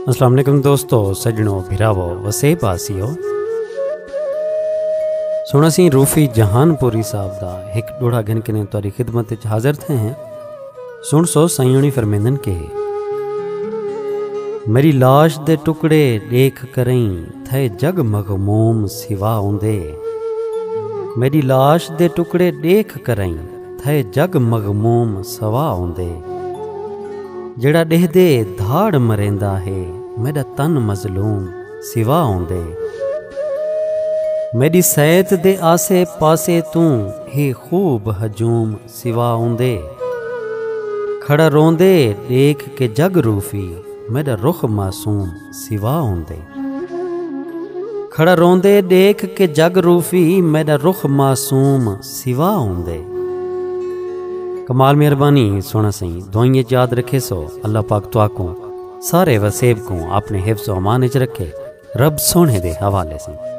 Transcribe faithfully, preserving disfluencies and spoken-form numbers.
السلام علیکم دوستو، سجنو، بھراو، وسیب آسیو۔ سونا سی روفی جہان پوری صاحب دا ایک ڈوڑا گھن کے تاری خدمت وچ حاضر تھے ہیں۔ سن سو سائیونی فرمیندن کے، میری لاش دے ٹکڑے دیکھ کریں تھے جگ مغموم سوا ہوندے۔ میری لاش دے ٹکڑے دیکھ کریں تھئے جگ مغموم سوا ہوندے۔ جیڑھا ݙیہدے دھاڑ مریندا ہے، میݙا تن مظلوم سوا ہوندے۔ میݙی سیت دے آسے پاسے توں ہے خوب ہجوم سوا ہوندے۔ کھڑا روندے ݙیکھ کے جگ روفی، میݙا رخ معصوم سوا ہوندے۔ کھڑا روندے ݙیکھ کے جگ روفی، میݙا رخ معصوم سوا ہوندے۔ کمال مہربانی سونا سائیں، دعائیں یاد رکھے سو۔ اللہ پاک تواکوں سارے وسیب کوں اپنے حفظ و امان وچ رکھے۔ رب سونے دے حوالے سائیں۔